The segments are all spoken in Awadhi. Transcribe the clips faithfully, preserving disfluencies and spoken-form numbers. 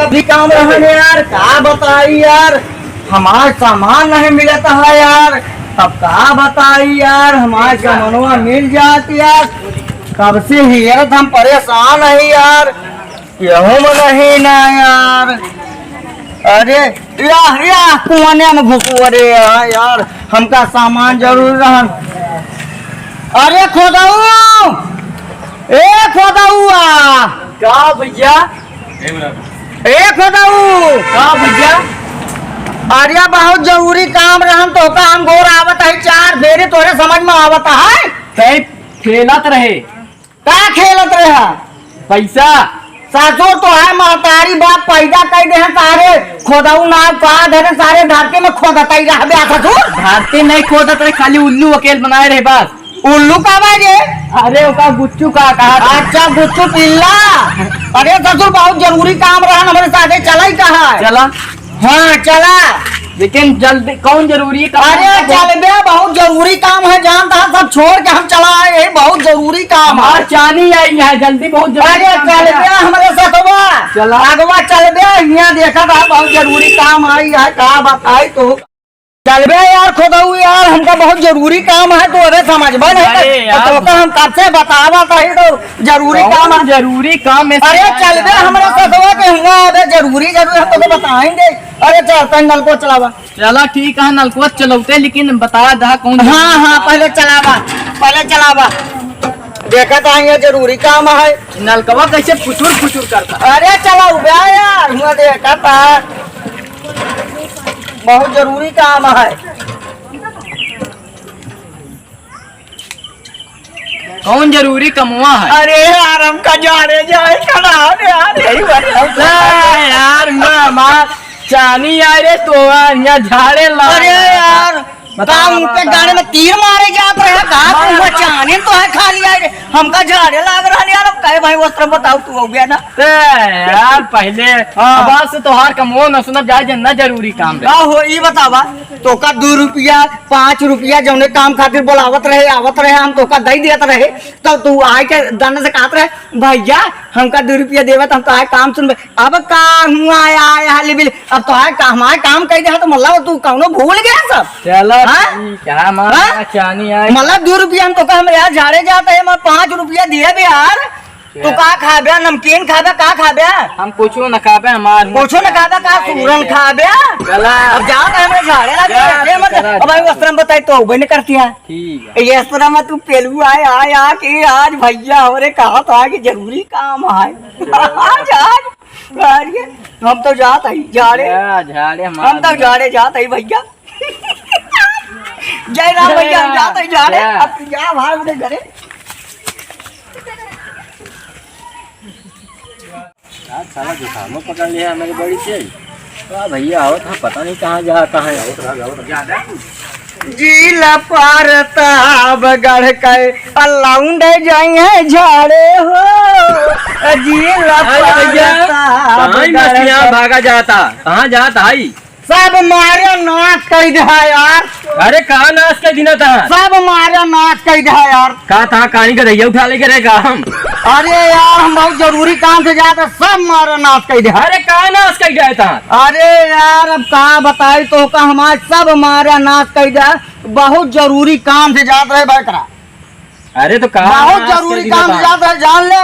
भी काम रहन यार, का बताई यार, हमार सामान नहीं मिलत है यार। अब का बताई यार, हमार सामानवा मिल जात यार, कब से हियत हम परेशान है यार, केहू में नहीं ना यार। अरे या, या, कुआने में घुसू, अरे यार, यार, हमका सामान जरूर रहन। अरे खोदऊ, ए खोदउआ। का भैया? ए खोदऊ। का भैया? अरे बहुत जरूरी काम रहन, तोहका हम गोर आवत है, चार फेरे तोरे समझ में आवत है? तै खेलत रहे। का खेलत रहे? पैसा। ससुर तोहार महतारी बाप पैदा कइ देहन सारे, खोदऊ ना का धरे सारे धरती में खोदतई रहबे ससुर। धरती नहीं खोदत रहे, खाली उल्लू अकेल बनाए रहे बस। उल्लू का बा रे? अरे ओका गुच्चू का कहा था। अच्छा गुच्चू पिल्ला। अरे ससुर बहुत जरूरी काम रहन हमरे साथे, चलई कहा है? चला। हाँ चला। लेकिन जल्दी कौन जरूरी काम अरे है? चलबे बहुत जरूरी काम है, जानता है सब छोड़ के हम चला आए हैं, बहुत जरूरी काम है। हमार चानी आई है, जल्दी बहुत जरूरी अरे काम है। चलबे हमरे सथवा। चला। अगवा चलबे, हियाँ देखा था बहुत जरूरी काम आई है, का बताई तो। चलबे यार खोदऊ यार, हमका बहुत जरूरी काम है, तू अबे समझबे नहीं अरे कर, यार। तो का हम कब से बतावा कही तो जरूरी कौन काम है। जरूरी काम है अरे यार? चलबे हमरे सथवा के हुआ, अबे जरूरी जरूरी हम तो बताएंगे। अरे चल तन नलको चलावा। चला ठीक है, नलको चलौते, लेकिन बता दा कौन हाँ, हाँ, पहले चलावा, पहले चलावा। देखा था ये जरूरी काम है। नलकवा कैसे फुचुर फुचुर करता? अरे चलाऊ बे यार, हुआ देखा था। बहुत जरूरी काम है। कौन जरूरी कमवा है? अरे यार, हमका झाड़े जाए का ना, अरे यार, यही बात है। ना यार, ना, हमार चानी आए रे, तो यहाँ झाड़े ला। अरे यार, बता, का बता, उनके बता। गाड़ी में तीर मारे जात रहे, का मार, तुम मार। चानी तो है खाली आए रे, हमका झाड़े लाग रहा यार। अब कहे भाई, वस्त्र बताओ, तू हो गया ना। ते यार, पहले हाँ। आवाज से तोहार कमवा ना सुनब जाए, जे ना जरूरी काम रहे। का हो, ई बतावा, तोका दू रुपया, पाँच रुपया जौने काम खातिर बोलावत रहे, आवत रहे, हम तोका दई देत रहे, तब तू आए के दंड से कहत रहे, "भैया, हमका दू रुपया देवे, त हम तोहार काम सुनबे।" अब का हुआ, आय, आय, हाली बिल, अब तोहार का, हमार काम कह दे, तो मतलब तू कौनो भूल गया सब? चलो हाँ? ठीक है, हमार हाँ? चानी आए। मतलब दू रुपया हम तोका, हम यार झाड़े जात है, मैं पाँच रुपया दिए बे यार। तो का खाबे? नमकीन खाबे? का खाबे? हम कुछो न खाबे, हमार कुछो न खाबे, का सूरन खाबे? चला। अब जात है, हमें झाड़े लगे, जा, ऐसे मत। चला, अब भाई, चला। वस्त्र में बताई तो, वही नहीं करती है। ठीक है। ये वस्त्र में तू पेलू आए, आए, आके आज भैया हमरे कहा था कि जरूरी काम है। आज, आज, अरे, हम तो जात है, झाड़े। जा, झाड़े हम तो मार। झाड़े जात है, भैया। जय राम भैया, हम जात है, झाड़े। जा। अब तू जा, भाग अपने घरे। यार, साला जुकामो पकड़ लिया है मेरी बड़ी से। वाह भैया, आवत है, पता नहीं कहाँ जाता है। जिला प्रतापगढ़ के अलाउंड जाइए झाड़े हो। जिला अरे भैया, कहाँ ही प्रतापगढ़ मस्तियाँ के भागा जाता, कहाँ जाता है? सब मारे नाश कइ दिहा यार। अरे कहाँ नाश कइ दिना था? सब मारे नाश कइ दिहा यार। का था, कानी का दहिया उठा लेके रहे का हम? अरे यार, हम बहुत जरूरी काम से जात है, सब मारे नाश कइ दिहा। अरे कहाँ नाश कइ दिहा था? अरे यार, अब का बताई तोका, हमार सब मारे नाश कइ दिहा। बहुत जरूरी काम से जात रहे भाई तरा। अरे तो कहाँ बहुत नाश जरूरी कइ दिना काम से था? जात रहे, जान ले।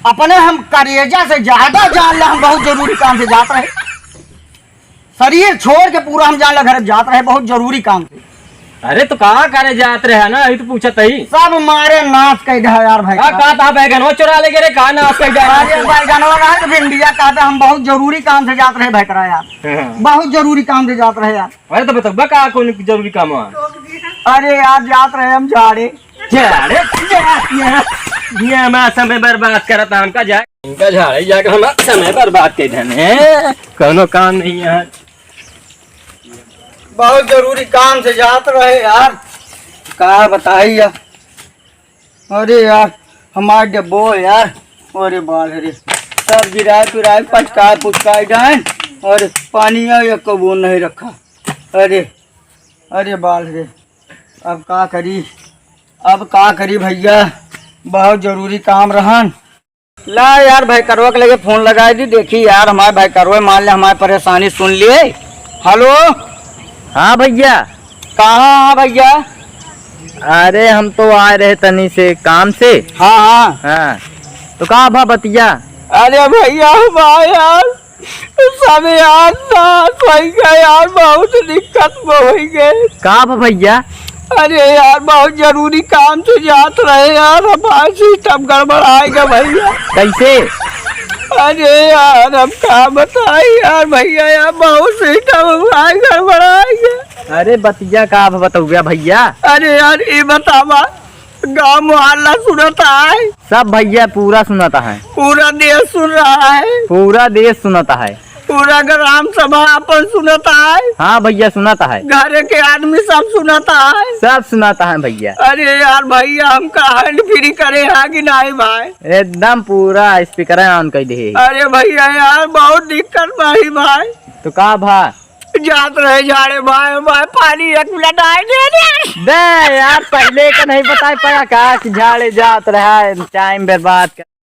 अपने हम करेजा से ज्यादा जान ले, हम बहुत जरूरी काम से जात रहे। शरीर छोड़ के पूरा हम जान ला घर जात रहे बहुत जरूरी काम से। अरे तो का करे जात रहे ना, यही तो पूछत ही। सब मारे नाश कइ दिहा यार भाई। का, का था बैगनवा चुरा ले गे रे, का नाश कइ दिहा? अरे बैगनवा ना तो भिंडिया का था, हम बहुत जरूरी काम से जात रहे भाई तरा यार। हाँ। बहुत जरूरी काम से जात रहे यार। अरे तो बतउबा का कौन जरूरी काम है? अरे यार जात रहे हम झाड़े। झाड़े, झाड़े, ये, ये हमारा समय बर्बाद करत है, हमका जाए। इनका झाड़े जाके हमारा समय बर्बाद कर देने। कौनो काम नहीं है। बहुत जरूरी काम से जात रहे यार। का बताई यार। अरे यार, हमार डब्बो यार। अरे बाल रे। सब गिराए पिराए पचकाए पुचकाए डाइन। और पानी या एक बूंद नहीं रखा। अरे, अरे बाल रे। अब का करी, अब का करी भैया, बहुत जरूरी काम रहन। ला यार, भाई करवा के लगे फोन लगाइ दी, देखी यार, हमारे भाई करवा मान ले, हमारी परेशानी सुन लिए। हेलो। हाँ भइया। कहाँ हाँ भइया? अरे हम तो आए रहे तनी से काम से। हाँ, हाँ। हाँ। तो का भा बतिया? अरे भइया, हम आए यार, सब यार ना सही गए यार, बहुत दिक्कत में होइ गए। का भा भइया? अरे यार, बहुत जरूरी काम से जात रहे यार, हमार सिस्टम गड़बड़ाइ गए भइया। कैसे? अरे यार, हम का बताई यार भइया, यार बहुत सिस्टम हमार गड़बड़ाइ गए। अरे बतिया का भा बतउआ भइया? अरे यार, ई बतावा, गाँव मोहल्ला सुनत है? सब भइया पूरा सुनत है। पूरा देश सुन रहा है। पूरा देश सुनत है। पूरा ग्राम सभा अपन सुनत है। हाँ भइया सुनत है। घरे के आदमी सब सुनत है। सब सुनत है भइया। अरे यार भइया, हमका हैंड फ्री करे है कि नाहीं भाई? एकदम पूरा स्पीकर ऑन कर दे। अरे भइया यार, बहुत दिक्कत भाई, भाई। तो का भा? जात रहे झाड़े भाई, भाई पानी एक मिनट आए दे दे। बे यार, पहले का नहीं बताए पाया का कि झाड़े जात रहा है, टाइम बर्बाद कर।